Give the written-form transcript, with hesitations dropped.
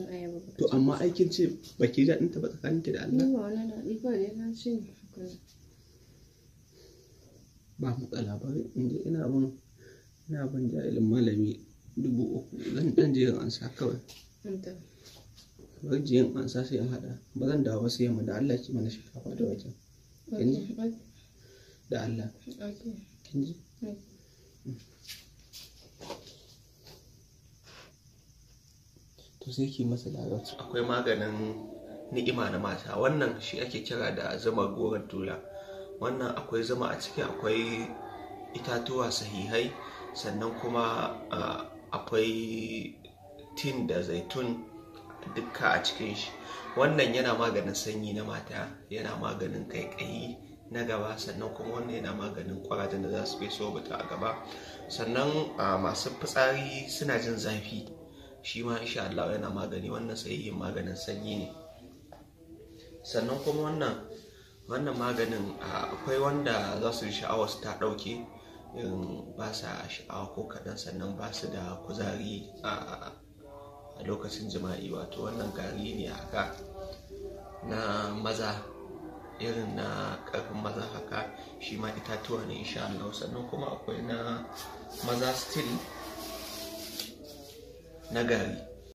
Ayaba ba. To amma aikin ce baki daɗin ta ba tsakaninki da Ni Allah? ba wani daɗi kawai dai na ci ne haka nan. Ba matsala, bari in je ina bin jahilin malami 3000, zan ɗan je in ansa kawai. Anta. Bari je in ansa sai in haɗa. Ba zan dawo ba sai yamma, da Allah ki mana shinkafa da waken. Kin ji? Okay. Da Allah. Okay. Kin ji? Okay. To sai ki masa larabci. Akwai maganin ni'ima na mata. Wannan shi ake kira da zuma goron tula. Wannan akwai zuma a ciki, akwai itatuwa sahihai, sannan kuma akwai tin da zaitun dukka a cikin shi. Wannan yana maganin sanyi na mata, yana maganin kaikayi na gaba, sannan kuma wannan yana maganin ƙurajen da za su feso mutum a gaba. Sannan masu fitsari suna jin zafi, shi ma insha Allah yana magani. Wannan sahihin maganin sanyi ne. Sannan kuma wannan maganin akwai wanda za su ji sha'awar su ta ɗauke, irin ba sa sha'awa ko kaɗan, sannan ba su da kuzari a lokacin jima'i. Wato wannan gari ne haka na maza, irin na ƙarfin maza haka, shi ma itatuwa ne insha Allah. Sannan kuma akwai na maza still na gari.